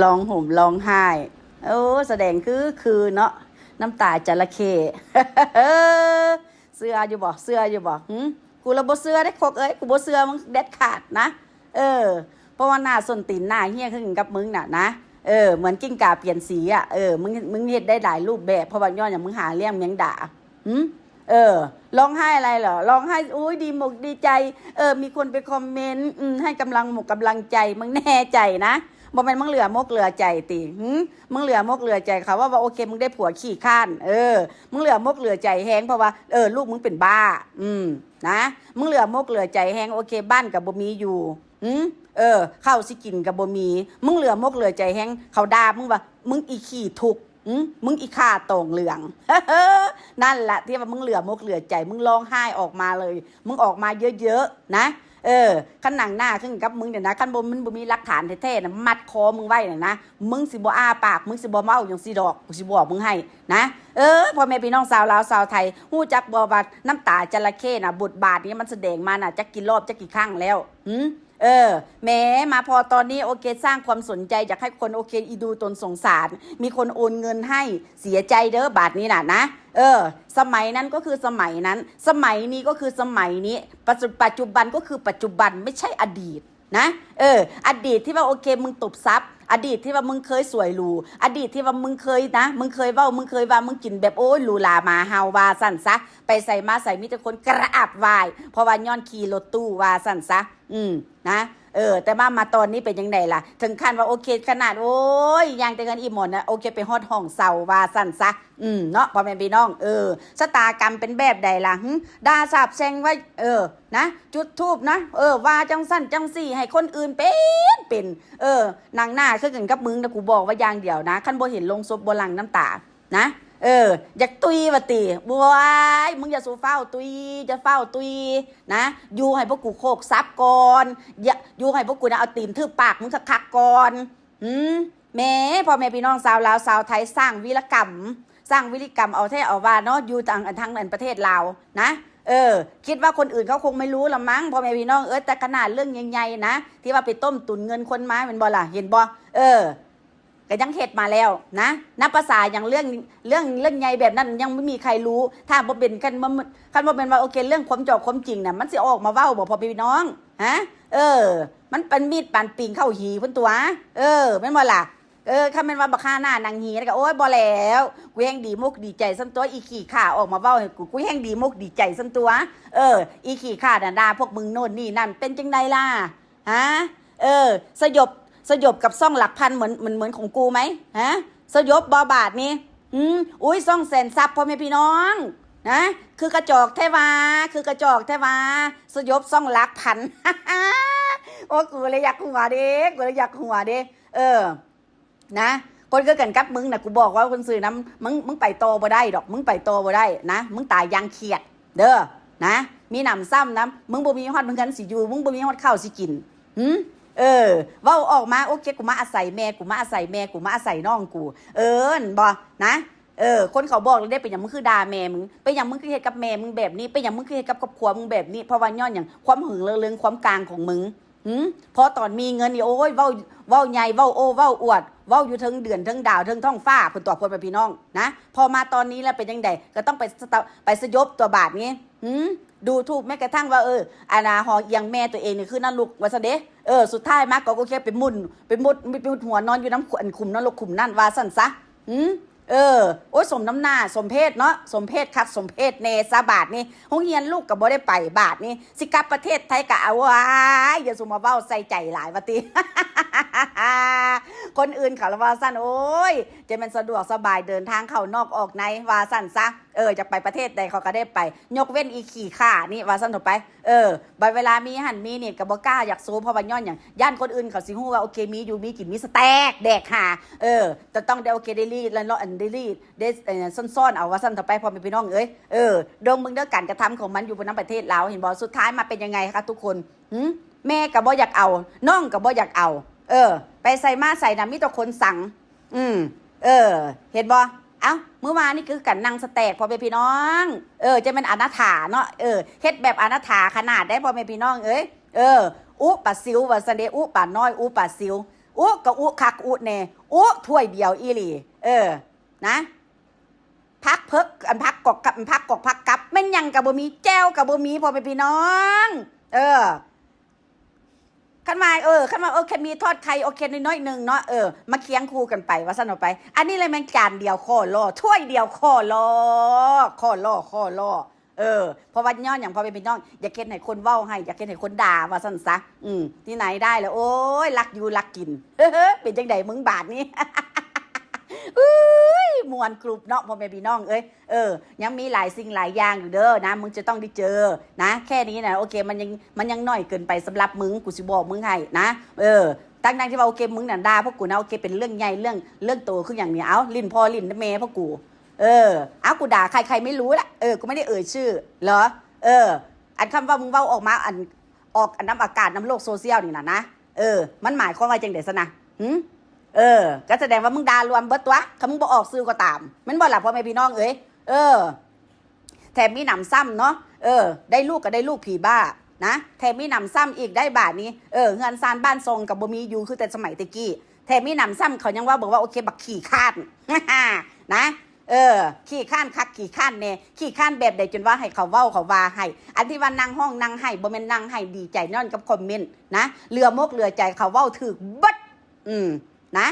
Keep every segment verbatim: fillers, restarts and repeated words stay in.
ร้องห่มร้องไห้ โอ้ แสดงคือคือเนาะ น้ำตาจระเข้ เชื่ออยู่บ่ เชื่ออยู่บ่ หึ กูละบ่เชื่อเด้ คกเอ้ย กูบ่เชื่อมึงเด็ดขาดนะ เออ เพราะว่าหน้าส้นตีนหน้าเฮี้ยคือกันกับมึงน่ะนะ เออ เหมือนกิ้งก่าเปลี่ยนสีอ่ะ เออ มึง มึงเฮ็ดได้หลายรูปแบบ เพราะว่าย้อนหยัง มึงหาเลี้ยงแมงดา หึ เออ ร้องไห้อะไรเหรอ ร้องไห้ อุ๊ย ดีมอกดีใจ เออ มีคนไปคอมเมนต์ อืม ให้กำลังหมกกำลังใจ มึงแน่ใจนะ บ่แม่นมึงเหลือมกเหลือใจติ หึ มึงเหลือมกเหลือใจ เขาว่า ว่า โอเค มึงได้ผัวขี้ข้าน เออ มึงเหลือมกเหลือใจแฮง เพราะว่า เออ ลูกมึงเป็นบ้า อืม นะ มึงเหลือมกเหลือใจแฮง โอเค บ้านก็บ่มีอยู่ หึ เออ ข้าวสิกินก็บ่มี มึงเหลือมกเหลือใจแฮง เขาด่ามึงว่า มึงอีขี้ทุกข์ หึ มึงอีข่าตองเหลือง นั่นแหละที่ว่ามึงเหลือมกเหลือใจ มึงร้องไห้ออกมาเลย มึงออกมาเยอะๆ นะ เออ คันหนังหน้าขึ้นกับมึงเนี่ยนะ คันบ่ มันบ่มีหลักฐานแท้ๆ นะ มัดคอมึงไว้น่ะนะ มึงสิบ่อ้าปาก มึงสิบ่เว้าหยังสิดอก กูสิบอกมึงให้นะ เออ พ่อแม่พี่น้องชาวลาวชาวไทย ฮู้จักบ่ว่าน้ำตาจระเข้น่ะ บทบาทนี้มันแสดงมาน่ะ จักกี่รอบ จักกี่ครั้งแล้ว หึ เออ แหม มาพอตอนนี้ โอเค สร้างความสนใจ อยากให้คน โอเค อีดูตนสงสาร มีคนโอนเงินให้ เสียใจเด้อบาดนี้น่ะนะ เออ สมัยนั้นก็คือสมัยนั้น สมัยนี้ก็คือสมัยนี้ ปัจจุ ปัจจุบันก็คือปัจจุบัน ไม่ใช่อดีตนะ เออ อดีตที่ว่า โอเค มึงตบทรัพย์ อดีตที่ว่ามึงเคยสวยหรู อดีตที่ว่ามึงเคยนะ มึงเคยเว้า มึงเคยว่า มึงกินแบบ โอ้ย หรูหราหมาเห่า ว่าซั่นซะ ไปใสมาใสมีแต่คนกราบไหว้ เพราะว่าย้อนขี่รถตู้ ว่าซั่นซะ อืม นะ เออ แต่ว่ามาตอนนี้เป็นจั่งใดล่ะ ถึงขั้นว่า โอเค ขนาด โอ้ย ย่างแต่เงินอีหมอนนะ โอเค ไปฮอดห้องเช่า ว่าซั่นซะ อืม เนาะ พ่อแม่พี่น้อง เออ ชะตากรรมเป็นแบบใดล่ะ หึ ด่าสาปแช่งไว้ เออ นะ จุดธูปนะ เออ ว่าจั่งซั่นจั่งซี่ ให้คนอื่นเป็น เป็น เออ หนังหน้าคือกันกับมึงนะ กูบอกว่าอย่างเดียวนะ คันบ่เห็นโลงศพบ่หลั่งน้ำตา นะ เออ อยากตุยว่าติ บวย มึงอย่าสู่ฟ้าวตุย อย่าฟ้าวตุย นะ อยู่ให้พวกกูโขกทรัพย์ก่อน อย่า อยู่ให้พวกกูนะ เอาตีนทืบปากมึงคักๆก่อน หืม แหม พ่อแม่พี่น้องชาวลาวชาวไทย สร้างวีรกรรม สร้างวีรกรรมเอาแท้เอาว่าเนาะ อยู่ทาง ทางอันประเทศลาวนะ เออ คิดว่าคนอื่นเขาคงไม่รู้ละมั้ง พ่อแม่พี่น้องเอ้ย แต่ขนาดเรื่องใหญ่ๆนะ ที่ว่าไปต้มตุ๋นเงินคนมา แม่นบ่ล่ะ เห็นบ่ เออ ก็ยังเฮ็ดมาแล้วนะ นับประสาอย่างเรื่อง เรื่อง เรื่องใหญ่แบบนั้นยังไม่มีใครรู้ ถ้าบ่เป็น คันบ่ คันบ่เป็นว่า โอเค เรื่องความจอกความจริงน่ะ มันสิออกมาเว้าบ่ พ่อพี่น้อง ฮะ เออ มันเป็นมีดปานปิงเข้าหีเพิ่นตัว เออ แม่นบ่ล่ะ เออ คันแม่นว่าบักห่าหน้าหนังหีแล้วก็ โอ๊ย บ่แล้ว กูแฮงดีมกดีใจซั่นตัว อีขี้ข้าออกมาเว้าให้กู กูแฮงดีมกดีใจซั่นตัว เออ อีขี้ข้าน่ะด่าพวกมึงโน่นนี่นั่น เป็นจั่งใดล่ะ ฮะ เออ สยบ สยบกับช่องหลักพันเหมือน เหมือน เหมือนของกูไหม ฮะ สยบบ่บาดนี้ อืม อุ๊ย ช่องแสนซับ พ่อแม่พี่น้อง นะ คือกระจอกแท้วา คือกระจอกแท้วา สยบช่องหลักพัน โอ้ กูเลยอยากหัวเด้ กูเลยอยากหัวเด้ เออ นะ คนคือกันกับมึงน่ะ กูบอกว่าคนซื่อนะ มึง มึงไปต่อบ่ได้ดอก มึงไปต่อบ่ได้นะ มึงตายอย่างเขียด เด้อ นะ มีหนำซ้ำนะ มึงบ่มีฮอดเฮือนสิอยู่ มึงบ่มีฮอดข้าวสิกิน หึ เออ เว้าออกมา โอเค กูมาอาศัยแม่ กูมาอาศัยแม่ กูมาอาศัยน้องกู เออ บ่ นะ เออ คนเขาบอกเลยได้ เป็นหยังมึงคือด่าแม่มึง เป็นหยังมึงคือเฮ็ดกับแม่มึงแบบนี้ เป็นหยังมึงคือเฮ็ดกับครอบครัวมึงแบบนี้ เพราะว่าย้อนหยัง ความหึงเรื่องความกลางของมึง หึ พอตอนมีเงินนี่ โอ้ย เว้า เว้าใหญ่ เว้าโอ้ เว้าอวด เว้าอยู่เทิงเดือน เทิงดาว เทิงท้องฟ้า เพิ่นตอบ พ่อแม่พี่น้อง นะ พอมาตอนนี้แล้วเป็นจั่งใด ก็ต้องไปสะ ไปสยบตัวบาดนี้ หึ ดูถูกแม้กระทั่งว่า เออ อันน่ะ หอเอียงแม่ตัวเองนี่คือนรก ว่าซั่นเด้ เออ สุดท้ายมาก็โอเค ไปมุ่น ไปมุด ไปมุดหัวนอนอยู่น้ำขุ อันขุมนรกขุมนั่น ว่าซั่นซะ หึ เออ โอ้ย สมน้ำหน้า สมเพศเนาะ สมเพศคัก สมเพศแน่ซะบาดนี้ โรงเรียนลูกก็บ่ได้ไปบาดนี้ สิกลับประเทศไทยก็เอา อ้าย อย่าสุมาเว้าใส่ใจหลายว่าติ คนอื่นเขาละว่าซั่น โอ้ย จะแม่นสะดวกสบายเดินทางเข้านอกออกใน ว่าซั่นซะ เออ จะไปประเทศใดเขาก็ได้ไป ยกเว้นอีขี้ข้านี่ ว่าซั่นเถาะไป เออ บัดเวลามีหั่นมีนี่ก็บ่กล้าอยากโชว์ เพราะว่าย้อนหยัง ย้านคนอื่นเขาสิฮู้ว่า โอเค มีอยู่มีกิน มีสแต็กแดกหา เออ แต่ต้องได้ โอเค ได้รีดแล้วเนาะ อันได้รีด ได้ เอ่อ ซ่อนๆเอา ว่าซั่นเถาะไป พ่อแม่พี่น้องเอ้ย เออ ดมเบิ่งเด้อ การกระทำของมันอยู่บนน้ำประเทศลาว เห็นบ่ สุดท้ายมาเป็นยังไงคะทุกคน หึ แม่ก็บ่อยากเอา น้องก็บ่อยากเอา เออ ไปไสมาไสน่ะ มีแต่คนซัง อืม เออ เห็นบ่ เอ้า มื้อวานนี่คือกันนั่งสแต็ก พ่อแม่พี่น้อง เออ จะแม่นอนาถาเนาะ เออ เฮ็ดแบบอนาถาขนาดใด พ่อแม่พี่น้องเอ้ย เออ อุปาสิว ว่าซั่นเด้ อุปาน้อย อุปาสิว อุกะอุคักอุแน่ อุถ้วยเดียวอีหลี เออ นะ ผักเผิก อันผักกอกกับ อันผักกอกผักกับ แม่นหยังกะบ่มี แจ่วกะบ่มี พ่อแม่พี่น้อง เออ คันว่า เออ คันว่า เออ แค่มีทอดไข่ โอเค น้อยๆ หนึ่งเนาะ เออ มาเคียงคู่กันไป ว่าซั่นเอาไป อันนี้เลยแม่งจานเดียวขอรอ ถ้วยเดียวขอรอ ขอรอ ขอรอ เออ เพราะว่าย้อนหยัง พ่อแม่พี่น้อง อยากเฮ็ดให้คนเว้าให้ อยากเฮ็ดให้คนด่า ว่าซั่นซะ อืม ที่ไหนได้ล่ะ โอ้ย รักอยู่รักกิน เป็นจังใดมึงบาดนี้ อุ้ย ม่วนกรุบเนาะ พ่อแม่พี่น้องเอ้ย เออ ยังมีหลายสิ่งหลายอย่างอยู่เด้อนะ มึงจะต้องได้เจอนะ แค่นี้นะ โอเค มันยัง มันยังน้อยเกินไปสำหรับมึง กูสิบอกมึงให้นะ เออ ตั้งๆ ที่ว่า โอเค มึงน่ะด่าพวกกูนะ โอเค เป็นเรื่องใหญ่ เรื่อง เรื่องโต คือหยังนี่ เอ้า ลิ้นพ่อลิ้นแม่พวกกู เออ เอ้า กูด่าใคร ใครไม่รู้ละ เออ กูไม่ได้เอ่ยชื่อ เหรอ เออ อันคำว่ามึงเว้าออกมา อัน ออกอันนำอากาศนำโลกโซเชียลนี่นะนะ เออ มันหมายความว่าจังใด๋ซะนะ หึ เออ ก็แสดงว่ามึงด่ารวมเบิดตั๊ว คันมึงบ่ออกชื่อก็ตาม แม่นบ่ล่ะ พ่อแม่พี่น้องเอ้ย เออ แถมมีหนำซ้ำเนาะ เออ ได้ลูกก็ได้ลูกผีบ้า นะ แถมมีหนำซ้ำอีก ได้บาดนี้ เออ เฮือนซานบ้านซองก็บ่มี อยู่คือแต่สมัยแต่กี้ แถมมีหนำซ้ำ เขายังว่าบอกว่า โอเค บักขี้คร้าน นะ เออ ขี้คร้านคักขี้คร้านแน่ ขี้คร้านแบบใด๋ จนว่าให้เขาเว้าเขาว่าให้ อันที่ว่านั่งฮ้องนั่งไห้ บ่แม่นนั่งไห้ดีใจนอนกับคอมเมนต์นะ เหลือมกเหลือใจ เขาเว้าถืกเบิด อืม นะ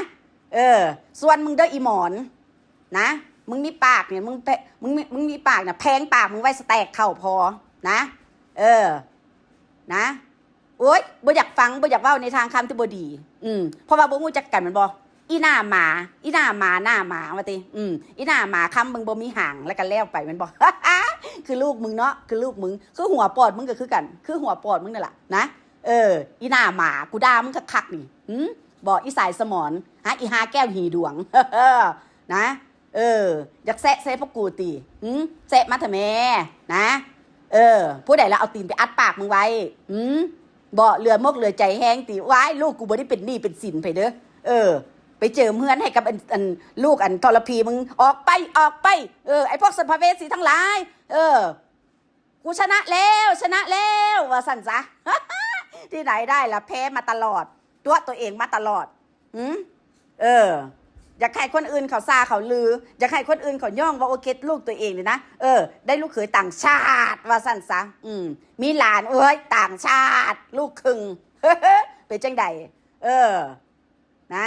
เออ ส่วนมึงเด้ออีหมอน นะ มึงมีปากเนี่ย มึงแพ- มึงมี- มึงมีปากเนี่ย แผงปากมึงไว้สแต็กเข้าพอ นะ เออ นะ โอ๊ย บ่อยากฟัง บ่อยากเว้าในทางคำที่บ่ดี อืม เพราะว่าบ่รู้จักกันแม่นบ่ อีหน้าหมา อีหน้าหมา หน้าหมา ว่าติ อืม อีหน้าหมา คำมึงบ่มีหาง แล้วก็แล้วไปแม่นบ่ คือลูกมึงเนาะ คือลูกมึง คือหัวปอดมึงก็คือกัน คือหัวปอดมึงนั่นล่ะ นะ เออ อีหน้าหมา กูด่ามึงคักๆ นี่ หึ บ่ อีสายสมอน ฮะ อีหาแก้วหีดวง นะ เออ อยากแซะใส่พวกกูติ หึ แซะมาเถอะแม่ นะ เออ ผู้ใด๋ละเอาตีนไปอัดปากมึงไว้ หึ บ่ เหลือมกเหลือใจแฮงติ ว้าย ลูกกูบ่ได้เป็นหนี้เป็นสินไผเด้อ เออ ไปเจิมเฮือนให้กับอัน- อัน- ลูกอันทรพีมึง ออกไป ออกไป เออ ไอ้พวกสัมภเวสีทั้งหลาย เออ กูชนะแล้ว ชนะแล้ว ว่าซั่นซะ ที่ไหนได้ล่ะ แพ้มาตลอด ตั๋วตัวเองมาตลอด หึ เออ อยากให้คนอื่นเขาซ่าเขาลือ อยากให้คนอื่นเขาย่องว่า โอเค ลูกตัวเองนี่นะ เออ ได้ลูกเขยต่างชาติ ว่าซั่นซะ อืม มีหลาน เอ้ย ต่างชาติ ลูกครึ่ง เป็นจังใด๋ เออ นะ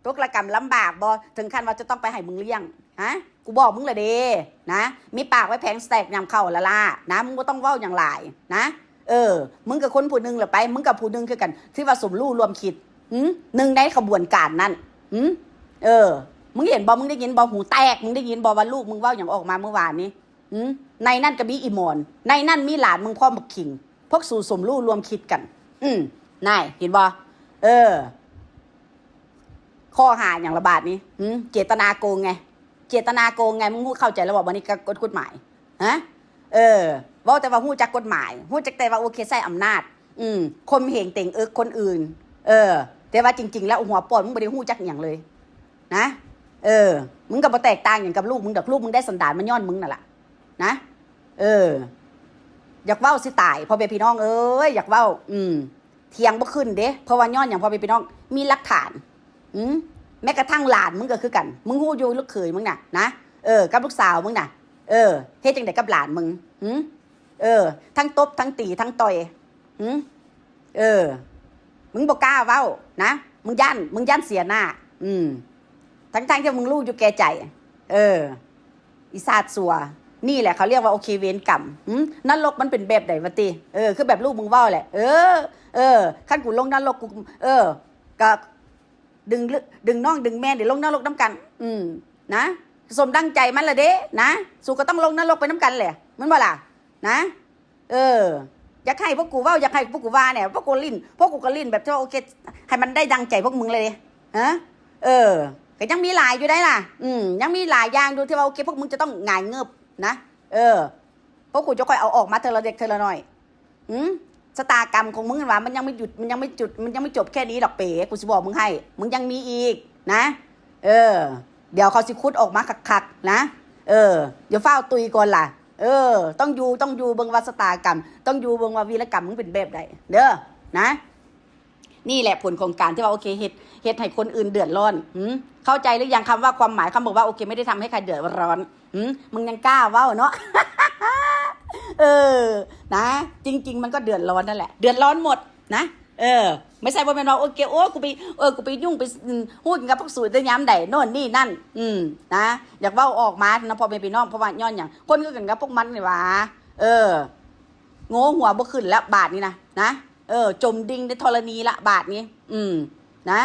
ตกระกำลำบากบ่ ถึงขั้นว่าจะต้องไปให้มึงเลี้ยง ฮะ กูบอกมึงและเด้ นะ มีปากไว้แผงสแต็กยำเข้าละล่ะ นะ มึงบ่ต้องเว้าหยังหลาย นะ เออ มึงกับคนผู้หนึ่งละไป มึงกับผู้หนึ่งคือกัน ที่ว่าสมรู้ร่วมคิด หึ หนึ่งในขบวนการนั้น หึ เออ มึงเห็นบ่ มึงได้ยินบ่ หูแตก มึงได้ยินบ่ว่าลูกมึงเว้าหยังออกมาเมื่อวานนี้ หึ ในนั้นก็มีอีหมอน ในนั้นมีหลานมึงพร้อมบักขิง พวกสูสมรู้ร่วมคิดกัน อืม นาย เห็นบ่ เออ ข้อหาหยังละบาดนี้ หึ เจตนาโกงไง เจตนาโกงไง มึงเข้าใจแล้วบ่ วันนี้ก็กฎ- กฎหมาย ฮะ เออ เว้าแต่ว่าฮู้จักกฎหมาย ฮู้จักแต่ว่า โอเค ใช้อำนาจ อืม ข่มเหงเต่งเอิกคนอื่น เออ แต่ว่าจริงๆ แล้วหัวปอดมึงบ่ได้ฮู้จักหยังเลย นะ เออ มึงก็บ่แตกต่างหยังกับลูกมึงดอก ลูกมึงได้สันดานมันย้อนมึงนั่นล่ะ นะ เออ อยากเว้าสิตาย พ่อแม่พี่น้องเอ้ย อยากเว้า อืม เถียงบ่ขึ้นเด้ เพราะว่าย้อนหยัง พ่อแม่พี่น้อง มีหลักฐาน อืม แม้กระทั่งหลานมึงก็คือกัน มึงฮู้อยู่ลูกเขยมึงน่ะ นะ เออ กับลูกสาวมึงน่ะ เออ เฮ็ดจังใดกับหลานมึง หึ เออ ทั้งตบ ทั้งตี ทั้งต่อย หึ เออ มึงบ่กล้าเว้า นะ มึงย้าน มึงย้านเสียหน้า อืม ทั้งๆ ที่มึงรู้อยู่แก่ใจ เออ อีสาดซัว นี่แหละเขาเรียกว่า โอเค เวรกรรม หึ นรกมันเป็นแบบใด๋วะติ เออ คือแบบลูกมึงเว้าแหละ เออ เออ คันกูลงนรก กู เออ ก็ ดึง ดึงน้อง ดึงแม่ เดี๋ยวลงนรกนำกัน อืม นะ สมดังใจมันละเด้ นะ สูก็ต้องลงนรกไปนำกันแหละ แม่นบ่ล่ะ นะ เออ อยากให้พวกกูเว้า อยากให้พวกกูว่าเนี่ย พวกกูลิ้น พวกกูก็ลิ้นแบบที่ว่า โอเค ให้มันได้ดังใจพวกมึงเลยเด้ ฮะ เออ ก็ยังมีหลายอยู่ได้ล่ะ อืม ยังมีหลายอย่างอยู่ที่ว่า โอเค พวกมึงจะต้องหงายเงิบนะ เออ พวกกูจะค่อยเอาออกมาเทื่อละเล็กเทื่อละน้อย หืม ชะตากรรมของมึงนั่นหวา มันยังไม่หยุด มันยังไม่จุด มันยังไม่จบแค่นี้หรอกเป๋ กูสิบอกมึงให้ มึงยังมีอีกนะ เออ เดี๋ยวเขาสิขุดออกมาคักๆ นะ เออ อย่าฟ้าวตุยก่อนล่ะ เออ ต้องอยู่ ต้องอยู่เบิ่งว่าชะตากรรม ต้องอยู่เบิ่งว่าวีรกรรมมึงเป็นแบบใด เด้อ นะ นี่แหละผลของการที่ว่า โอเค เฮ็ด เฮ็ดให้คนอื่นเดือดร้อน หืม เข้าใจหรือยังคำว่าความหมายคำบอกว่า โอเค ไม่ได้ทำให้ใครเดือดร้อน หืม มึงยังกล้าเว้าเนาะ เออ นะ จริงๆ มันก็เดือดร้อนนั่นแหละ เดือดร้อนหมดนะ เออ ไม่ใช่ว่าเป็นว่า โอเค โอ้ กูไป เออ กูไปยุ่งไป อืม ฮู้กับพวกสูตรได้ยามใด โน่นนี่นั่น อืม นะ อยากเว้าออกมานะ พ่อแม่พี่น้อง เพราะว่าย้อนหยัง คนคือกันกับพวกมันนี่หว่า เออ โง่หัวบ่ขึ้นแล้วบาดนี้นะ นะ เออ จมดิ่งในธรณีละบาดนี้ อืม นะ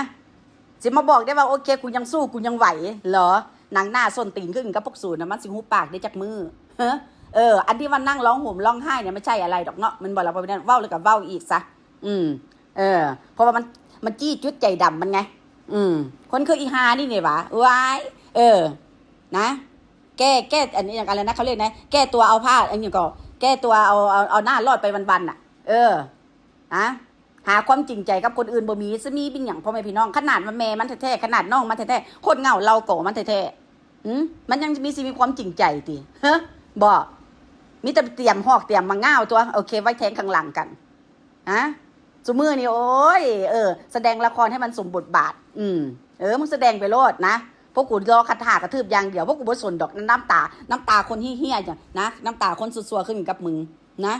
สิมาบอกได้ว่า โอเค กูยังสู้ กูยังไหว เหรอ หนังหน้าส้นตีนขึ้นกับพวกสูตรนะ มันสิหุบปากได้จักมื้อ เฮ้อ เออ อันที่ว่านั่งร้องห่มร้องไห้เนี่ย ไม่ใช่อะไรดอกเนาะ มันบอกเราไปนั่น เว้าเลยกับเว้าอีกซะ อืม เออ เพราะว่ามัน มันจี้จุดใจดำมันไง อืม คนคืออีฮานี่นี่หวา ว้าย เออ นะ แก้ แก้ อันนี้อย่างอะไรนะ เขาเรียกนะ แก้ตัวเอาผ้า อันนี้ก็ แก้ตัวเอา เอา เอาหน้ารอดไปวันๆน่ะ เออ นะ หาความจริงใจกับคนอื่นบ่มี สิมีเป็นหยัง พ่อแม่พี่น้อง ขนาดมันแม่มันแท้ๆ ขนาดน้องมันแท้ๆ คนเหงาเราก็มันแท้ๆ หืม มันยังมี สิมีความจริงใจติ เฮ้อ บ่ มีแต่เตรียมหอกเตรียมมาง่าวตัว โอเค ไว้แทงข้างหลังกัน ฮะ ซุมื้อนี่ โอ้ย เออ แสดงละครให้มันสมบทบาท อืม เออ มึงแสดงไปโลดนะ พวกกูรอคาถากระทืบอย่างเดียว พวกกูบ่สนดอก น้ำตา น้ำตาคนเฮี้ยๆ อย่างนะ น้ำตาคนซัวๆ ขึ้นกับมึงนะ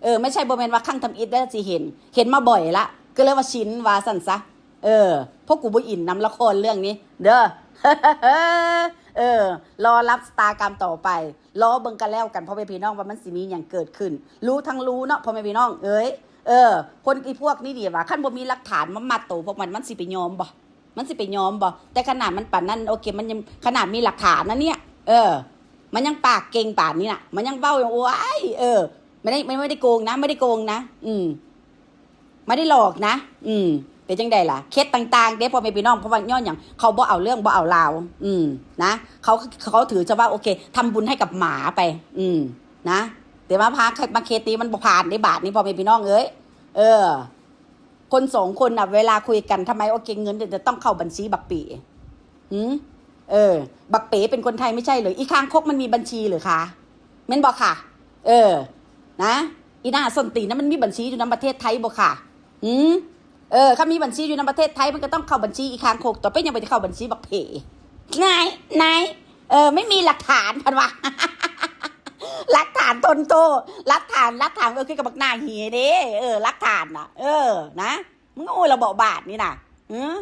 เออ ไม่ใช่บ่แม่นว่าครั้งทำอิฐได้สิเห็น เห็นมาบ่อยละ ก็เลยว่าชินว่าสั่นซะ เออ พวกกูบ่อินนำละครเรื่องนี้ เด้อ เออ รอรับชะตากรรมต่อไป รอเบิ่งกันแล้วกัน พ่อแม่พี่น้อง ว่ามันสิมีหยังเกิดขึ้น รู้ทั้งรู้เนาะ พ่อแม่พี่น้อง เอ้ย เออ คนอีพวกนี้ดีว่า คันบ่มีหลักฐานมามัดตัวพวกมัน มันสิไปยอมบ่ มันสิไปยอมบ่ แต่ขนาดมันปานนั้น โอเค มันยัง ขนาดมีหลักฐานนะเนี่ย เออ มันยังปากเก่งปานนี้น่ะ มันยังเว้าอยู่ โอ้ย เออ ไม่ได้ ไม่ ไม่ได้โกงนะ ไม่ได้โกงนะ อืม ไม่ได้หลอกนะ อืม เป็นจังใดล่ะ เคสต่างๆ เด้ พ่อแม่พี่น้อง เพราะว่าย้อนหยัง เขาบ่เอาเรื่อง บ่เอาราว อืม นะ เขา เขาถือซะว่า โอเค ทำบุญให้กับหมาไป อืม นะ แต่มาพา มาเคสนี้มันบ่ผ่านได้บาทนี้ พ่อแม่พี่น้องเอ้ย เออ คนสองคนน่ะ เวลาคุยกัน ทำไม โอเค เงินจะต้องเข้าบัญชีบักปี๋ หืม เออ บักเป๋เป็นคนไทยไม่ใช่เหรอ อีคางคกมันมีบัญชีเหรอคะ แม่นบ่ค่ะ เออ นะ อีหน้าส้นตีนนั้นมันมีบัญชีอยู่นำประเทศไทยบ่ค่ะ หืม เออ ถ้ามีบัญชีอยู่นำประเทศไทย มันก็ต้องเข้าบัญชีอีคางคก ต่อไปยังไปเข้าบัญชีบักเป๋๋ ไหน ไหน เออ ไม่มีหลักฐาน พันวะ หลักฐานทนโทษ หลักฐาน หลักฐาน เออ คือกับบักหน้าเหียเด้ เออ หลักฐานน่ะ เออ นะ มึงโอ้ยระเบาะบาดนี่น่ะ อืม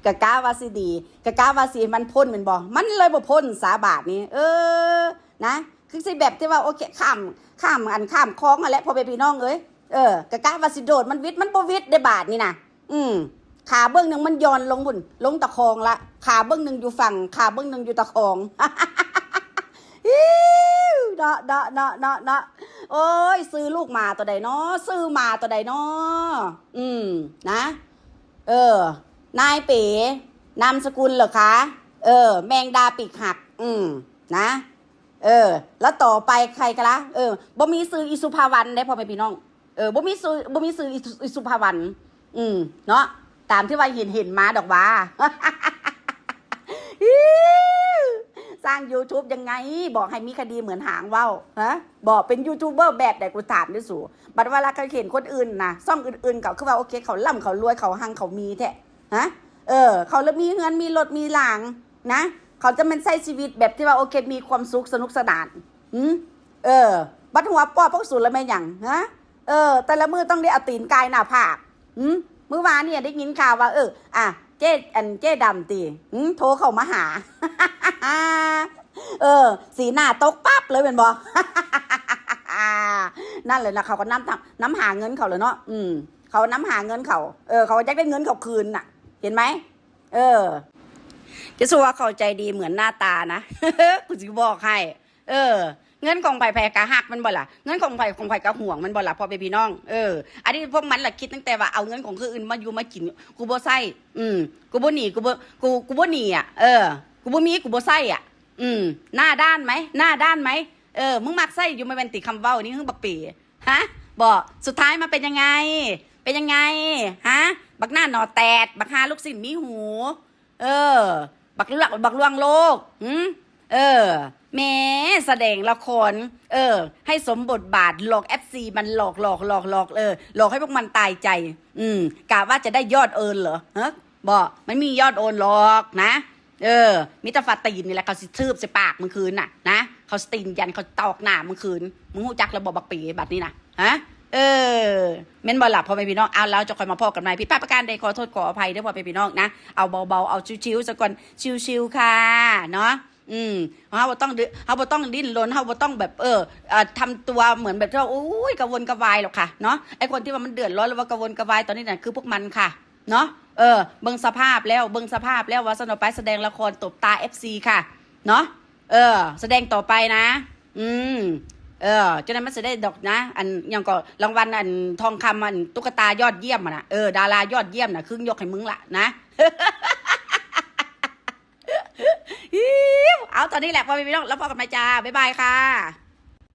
กะกะว่าสิดี กะกะว่าสิมันพ้นแม่นบ่ มันเลยบ่พ้นสาบาดนี่ เออ นะ คือสิแบบที่ว่า โอเค ข้าม ข้ามอันข้ามคลองหั่นแหละ พ่อแม่พี่น้องเอ้ย เออ กะกะว่าสิโดด มันวิด มันบ่วิดได้บาดนี่น่ะ อืม ขาเบื้องหนึ่งมันย่อนลงพุ้น ลงตะคองละ ขาเบื้องหนึ่งอยู่ฝั่ง ขาเบื้องหนึ่งอยู่ตะคอง อิ๊ว เนาะ เนาะ เนาะ เนาะ เนาะ โอ้ย ซื้อลูกหมาตัวใดเนาะ ซื้อหมาตัวใดเนาะ อืม นะ เออ นายเป๋ นามสกุลเหรอคะ เออ แมงดาปีกหัก อืม นะ เออ แล้วต่อไปใครกันละ เออ บ่มีซื้ออีสุภาวันได้ พ่อแม่พี่น้อง เออ บ่มีซื้อ บ่มีซื้ออีสุ อีสุภาวัน อืม เนาะ ตามที่ว่าเห็น เห็นมาดอกว่า สร้างยูทูบยังไง บอกให้มีคดีเหมือนหางว่าว ฮะ บอกเป็นยูทูบเบอร์แบบใด กูถามด้วยสู บัดเวลาเขาเห็นคนอื่นนะ ช่องอื่นๆ เขาคือว่า โอเค เขาร่ำเขารวย เขาฮังเขามีแท้ ฮะ เออ เขาเลยมีเฮือนมีรถมีหลังนะ เขาจะแม่นใช้ชีวิตแบบที่ว่า โอเค มีความสุขสนุกสนาน หืม เออ บัดหัวปอพวกสูนแล้วแม่นหยัง ฮะ เออ แต่ละมื้อต้องได้เอาตีนกายหน้าผาก หืม มื้อวานเนี่ยได้ยินข่าวว่า เออ อ่ะ เจ๊ อันเจ๊ดำติ หืม โทรเข้ามาหา เออ สีหน้าตกปั๊บเลยแม่นบ่ นั่นเลยนะ เขาก็นำทาง นำหาเงินเขาเลยเนาะ อืม เขานำหาเงินเขา เออ เขาอยากได้เงินเขาคืนน่ะ เห็นไหม เออ จะสู้ว่าเขาใจดีเหมือนหน้าตานะ กูสิบอกให้ เออ เงินของไผไผกะฮักมันบ่ล่ะ เงินของไผของไผกะห่วงมันบ่ล่ะ พ่อแม่พี่น้อง เออ อันนี้พวกมันล่ะคิดตั้งแต่ว่าเอาเงินของคนอื่นมาอยู่มากิน กูบ่ใช้ อืม กูบ่หนี กูบ่ กู กูบ่หนีอ่ะ เออ กูบ่มี กูบ่ใช้อ่ะ อืม หน้าด้านไหม หน้าด้านไหม เออ มึงมักใช้อยู่ ไม่เป็นติคำเว้านี่ มึงบักปี๋ ฮะ บอก สุดท้ายมาเป็นยังไง เป็นยังไง ฮะ บักหน้าหนอแตด บักฮาลูกศิษย์มีหู เออ บักลวง บักลวงโลก หืม เออ แหม แสดงละคร เออ ให้สมบทบาท หลอก เอฟซี มัน หลอก หลอก หลอก หลอก เออ หลอกให้พวกมันตายใจ อืม กะว่าจะได้ยอด earn เหรอ ฮะ บ่ มันมียอด earn หรอกนะ เออ มีแต่ฟาตีนนี่แหละ เขาสิทืบใส่ปากมึงคืนน่ะ นะ เขาสิตีนยัน เขาตอกหน้ามึงคืน มึงฮู้จักแล้วบ่ บักปีบัดนี้นะ ฮะ เออ แม่นบ่ล่ะ พ่อแม่พี่น้อง เอา แล้วจะค่อยมาพ้อกันใหม่ ผิดพลาดประการใด ขอโทษขออภัยเด้อ พ่อแม่พี่น้องนะ เอาเบาๆ เอาชิวๆ ซะก่อน ชิวๆ ค่ะ เนาะ อืม เฮาบ่ต้องดื- เฮาบ่ต้องดิ้นรน เฮาบ่ต้องแบบ เออ เอ่อ ทำตัวเหมือนแบบที่ว่า โอ้ย กระวนกระวายหรอกค่ะ เนาะ ไอ้คนที่ว่ามันเดือดร้อน หรือว่ากระวนกระวายตอนนี้น่ะ คือพวกมันค่ะ เนาะ เออ เบิ่งสภาพแล้ว เบิ่งสภาพแล้ว ว่าซั่นเอาไป แสดงละครตบตา เอฟซี ค่ะ เนาะ เออ แสดงต่อไปนะ อืม เออ จั่งใด๋มันสิได้ดอกนะ อัน หยังก็ รางวัล อัน ทองคำ อัน ตุ๊กตายอดเยี่ยมอะนะ เออ ดารายอดเยี่ยมน่ะ ครึ่งยกให้มึงละนะ เอา เท่านี้แหละ พ่อแม่พี่น้อง แล้วพ้อกันใหม่จ้า บ๊ายบายค่ะ